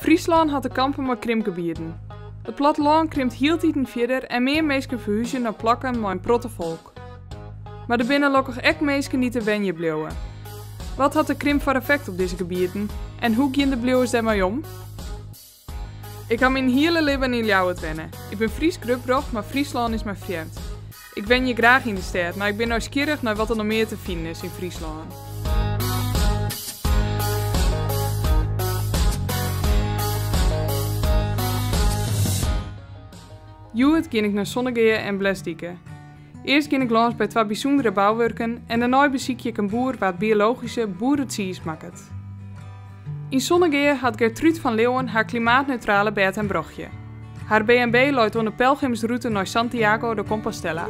Fryslân hat te kampen mei krimpgebieten. It plattelân krimpt hieltiten fierder en mear minsken ferhúzje nei plakken mei in protte folk. Mar der binne lokkich ek minsken dy't der wenjen bliuwe. Wat hat de krimp foar effekt op dizze gebieten en hoe gean de bliuwers dêrmei om? Ik ha myn hiele libben yn Ljouwert wenne. Ik bin Frysk grutbrocht, mar Fryslân is my frjemd. Ik wenje graach yn de stêd, mar ik bin nijsgjirrich nei wat der noch mear te finen is yn Fryslân. Hjoed gean ik nei Sonnegea en Blesdike. Earst gean ik lâns by twa bysûndere bouwurken en dêrnei besykje ik in boer wa't biologyske boeretsiis makket. Yn Sonnegea hat Gertrud van Leeuwen har klimaatneutrale bêd en brochje. Har B&B leit oan de pelgrimsrûte nei Santiago de Compostela.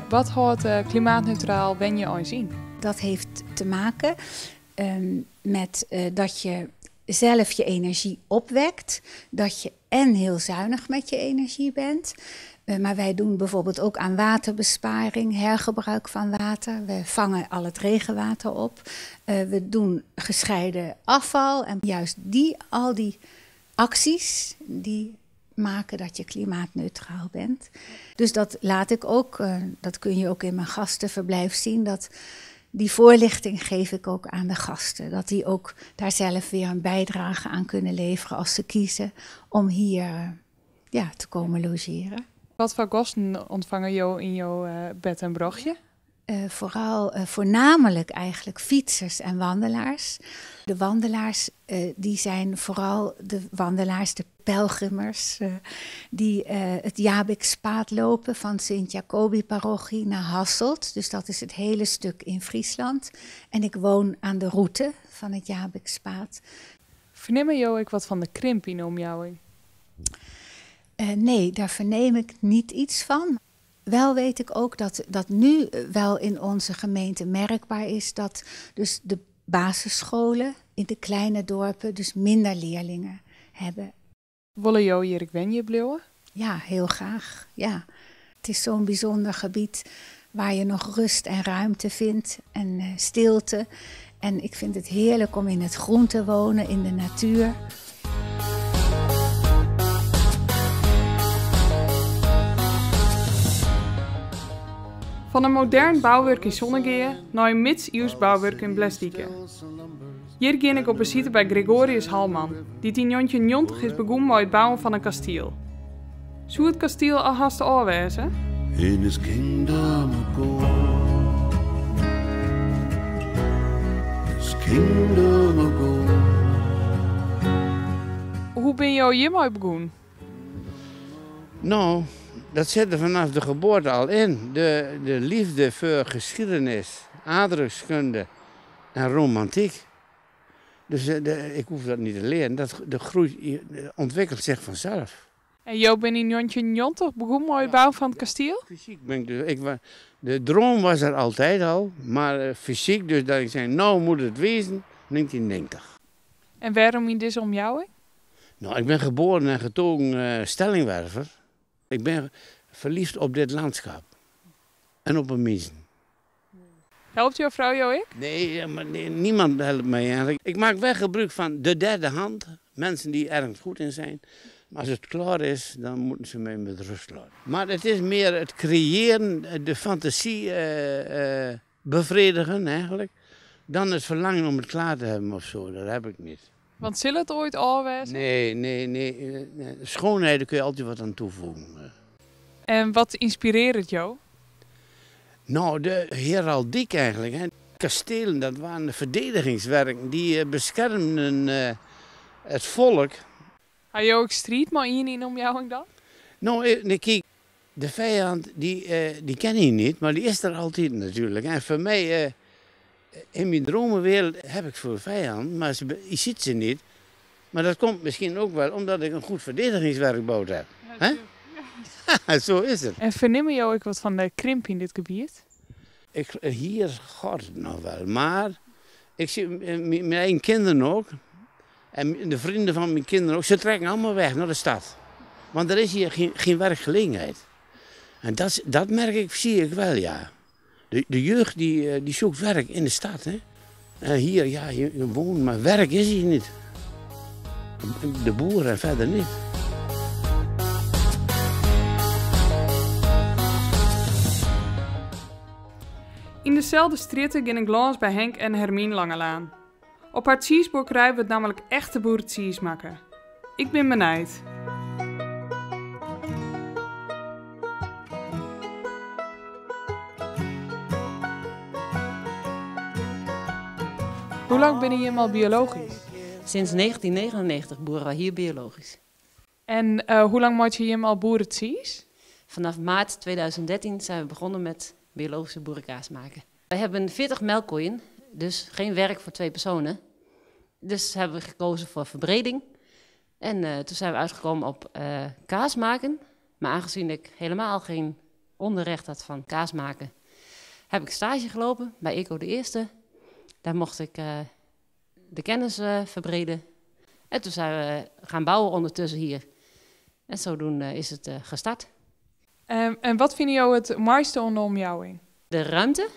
Wat hâldt klimaatneutraal wenje eins yn? Dat heeft te maken met dat je zelf je energie opwekt, dat je en heel zuinig met je energie bent. Maar wij doen bijvoorbeeld ook aan waterbesparing, hergebruik van water. We vangen al het regenwater op. We doen gescheiden afval. En juist die, al die acties, die maken dat je klimaatneutraal bent. Dus dat laat ik ook, dat kun je ook in mijn gastenverblijf zien, dat die voorlichting geef ik ook aan de gasten. Dat die ook daar zelf weer een bijdrage aan kunnen leveren als ze kiezen om hier ja, te komen logeren. Wat foar gasten ûntfange jo yn jo bed en brochje? Vooral, voornamelijk eigenlijk fietsers en wandelaars. De wandelaars die zijn vooral de wandelaars, de pelgrimers, die het Jabikspaad lopen van Sint-Jacobi-parochie naar Hasselt. Dus dat is het hele stuk in Friesland. En ik woon aan de route van het Jabikspaad. Fernimme jo ek wat fan de krimp yn de omjouwing? Nee, daar verneem ik niet iets van. Wel weet ik ook dat dat nu wel in onze gemeente merkbaar is dat dus de basisscholen in de kleine dorpen dus minder leerlingen hebben. Wolle jo hjir ek wenje bliuwe? Ja, heel graag. Ja. Het is zo'n bijzonder gebied waar je nog rust en ruimte vindt en stilte. En ik vind het heerlijk om in het groen te wonen, in de natuur. Fan in modern bouwurk yn Sonnegea nei in midsiuwsk bouwurk yn Blesdike. Hjir gean ik op besite by Gregorius Halman, dy't yn 1990 is begûn mei it bouwen fan in kastiel. Soe it kastiel al hast ôf wêze? In his kingdom of gold. His kingdom of gold. Hoe binne jo hjirmei begûn? No, dat sit der vanaf de geboorte al in. De, de liefde voor geschiedenis, aardrijkskunde en romantiek. Dus ik hoef dat niet te leren, dat de groeit, ontwikkelt zich vanzelf. En jo binne yn 1990 begûn mei it bouwen fan it kastiel? Fysyk bin ik dus, ik, de droom was er altijd al, mar fysyk dus dat ik sei, no moet it wezen, 1990. En wêrom yn dizze omjouwing? No, ik bin geboren en getogen Stellingwerver. Ik bin ferliefd op dit landschap en op de minsen. Helpt jo frou jo ek? Nee, maar niemand helpt mij eigenlijk. Ik maak wel gebruik van de derde hand. Mensen die ergens goed in zijn. Maar als het klaar is, dan moeten ze mij met rust laten. Maar het is meer het creëren, de fantasie bevredigen eigenlijk. Dan het verlangen om het klaar te hebben of zo. Dat heb ik niet. Want sil it oait ôf wêze? Nee, nee, nee. Schoonheid, daar kun je altijd wat aan toevoegen. En wat ynspirearret jo? Nou, de heraldiek eigenlijk. Hè. Kastelen, dat waren de verdedigingswerken. Die beschermden het volk. Ha jo ek striid mei ien yn de omjouwing dan? No, nee, kijk, de vijand die ken je niet, maar die is er altijd natuurlijk. En voor mij, in mijn dromenwereld heb ik veel vijand, maar je ziet ze niet. Maar dat komt misschien ook wel omdat ik een goed verdedigingswerk gebouwd heb. Ja, Hè? ja. Zo is het. En fernimme jo ek wat fan de krimp yn dit gebiet? Hier gaat het nog wel, maar ik zie mijn eigen kinderen ook. En de vrienden van mijn kinderen ook, ze trekken allemaal weg naar de stad. Want er is hier geen werkgelegenheid. En dat merk ik, zie ik wel, ja. De, de jeugd die, eh, die zoekt werk in de stad. Hè? En hier, ja, je, je woont, maar werk is hier niet. De boeren en verder niet. Yn deselde strjitte gean ik lâns by Henk en Hermien Langelaan. Op har tsiisbuorkerij wurdt nammentlik echte boeretsiis makke. Ik bin benijd. Hoe lang binne jim al biologysk? Sinds 1999 boeren wij hier biologisch. En uh, hoe lang meitsje jim al boeretsiis? Vanaf maart 2013 zijn we begonnen met biologische boerenkaas maken. Wij hebben 40 melkkoeien, dus geen werk voor twee personen. Dus hebben we gekozen voor verbreding. En toen zijn we uitgekomen op kaas maken. Maar aangezien ik helemaal geen onderrecht had van kaas maken, heb ik stage gelopen bij Eco de Eerste. Daar mocht ik de kennis verbreden. En toen zijn we gaan bouwen ondertussen hier. En zodoende is het gestart. En wat vinden jou het mooiste oan de omjouwing? De ruimte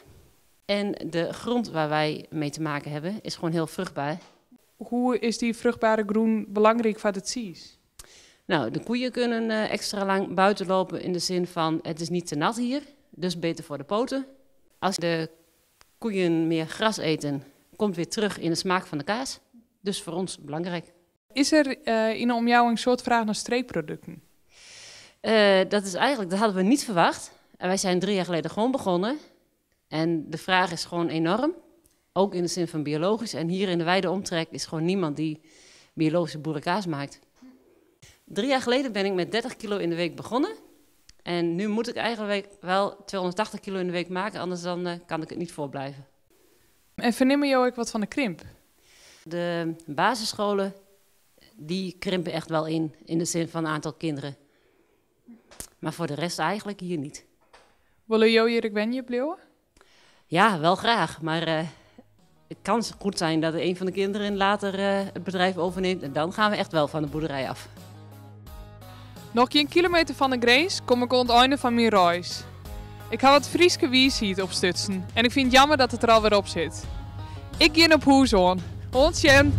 en de grond waar wij mee te maken hebben is gewoon heel vruchtbaar. Hoe is die vruchtbare grûn belangryk foar de tsiis? Nou, de koeien kunnen extra lang buiten lopen in de zin van het is niet te nat hier, dus beter voor de poten. Als de koeien meer gras eten, komt weer terug in de smaak van de kaas. Dus voor ons belangrijk. Is er yn de omjouwing soad fraach nei streekprodukten? Dat is eigenlijk, dat hadden we niet verwacht. En wij zijn 3 jaar geleden gewoon begonnen. En de vraag is gewoon enorm. Ook in de zin van biologisch. En hier in de wijde omtrek is gewoon niemand die biologische boerenkaas maakt. 3 jaar geleden ben ik met 30 kilo in de week begonnen. En nu moet ik eigenlijk wel 280 kilo in de week maken, anders dan kan ik het niet voorblijven. En fernimme jo ek wat fan de krimp? De basisscholen die krimpen echt wel in, in de zin van aantal kinderen. Maar voor de rest eigenlijk hier niet. Wolle jo hjir ek wenje bliuwe? Ja, wel graag. Maar het kan goed zijn dat een van de kinderen later het bedrijf overneemt. En dan gaan we echt wel van de boerderij af. Noch gjin kilometer fan de grins kom ik oan it ein fan myn reis. Ik ha wat Fryske wiisheid opstutsen en ik fyn it jammer dat it der alwer op sit. Ik gean op hûs oan. Oant sjen!